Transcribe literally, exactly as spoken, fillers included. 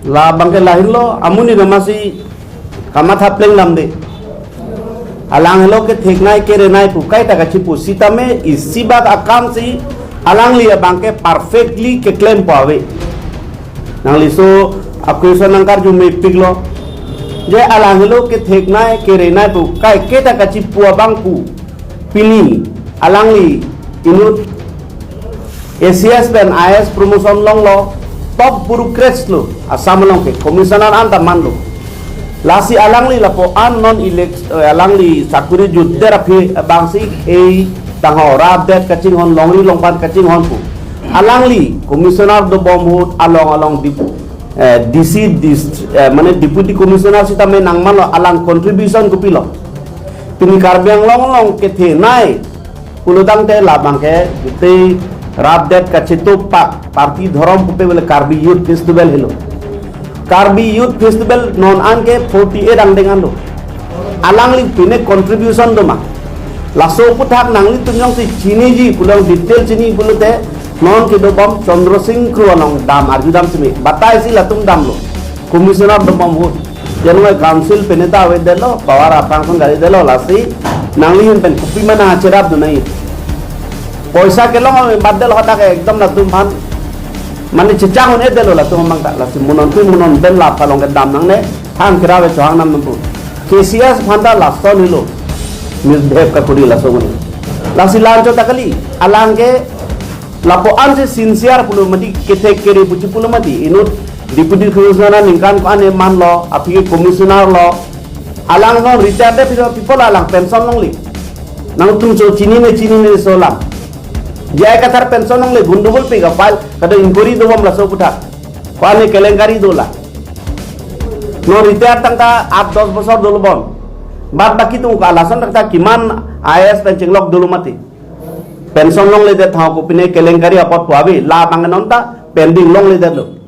Labang ke lahin lo, amonit amatsi kamatha plengdamde. Alang helo ketheknei kerenei pu kaita kachipu sitame isibak akamsi alangli abang ke perfectly keklempo ave. Nangli so a-question nangkarju mepiklo. Je alang helo ketheknei kerenei pu kai kaita kachipu abang pu pini alangli inut A C S pen I A S promotion longlo, top bureaucrats lo Assam along ke, commissioner anta manlo. Lasi alangli lapu-an non elect, eh, alangli sakuri jutdet aphi abangsi khei tangho, rapdet kachinghon, longri longpat kachinghon pu. Alangli commissioner dobom ahut along along dip-, eh, D C, dist-, eh, mane deputy commissioner sitame nangmanlo, alang contribution kopilo. Pini Karbi Anglong along kethenei pulotangte labang ke jutei rapdet kachetopak party dhorom pupe bole Karbi Youth Festival helo. Karbi Youth Festival non an ke forty-eight angdeng anlo. Alangli pine contribution doma? Laso aphuthak nanglitum jongsi chiniji pulang, detail chini pulote non kedobom Chandra Sing Kro along dam, arjudam simi. Bataisi latum damlo. Commissioner dobom ahut. Jeno council pine ta avedetlo, power apang song garidetlo, lasi nangli ahin pen kopima nangcherapdun nangji? Poisa kelong avedetlo hadak ekdom latum aphan. Mane chechang un-edetlo latum abang ta, lasi monon tui monon ben la aphan along kedam nangne, thang kerap chohang nam nangpu. K C S aphan ta lason helo. Misbehave kakuri laso mane. Lasi la-anchot ta kali, alang ke lapu-an si sincere pulo mati, kethek kere puji pulo mati, inut deputy commissioner ningkan ko-an manlo, aphi ke commissioner lo, alang non retire de piso people alang pension longle. Nangtum so chinine chinine so alang. J I Kathar pension longle, gundugul pika file, kadang inquiry dobom laso aphuthak. Ko-an kelengkari dolang. Non retire tangta at dos bosor dolo bon. Bad baki atum ko alason tangta kiman I A S pen chenglok dolo mati. Pension longledet tha kopine kelengkari apot pu ave, labang non ta pending longledetlo.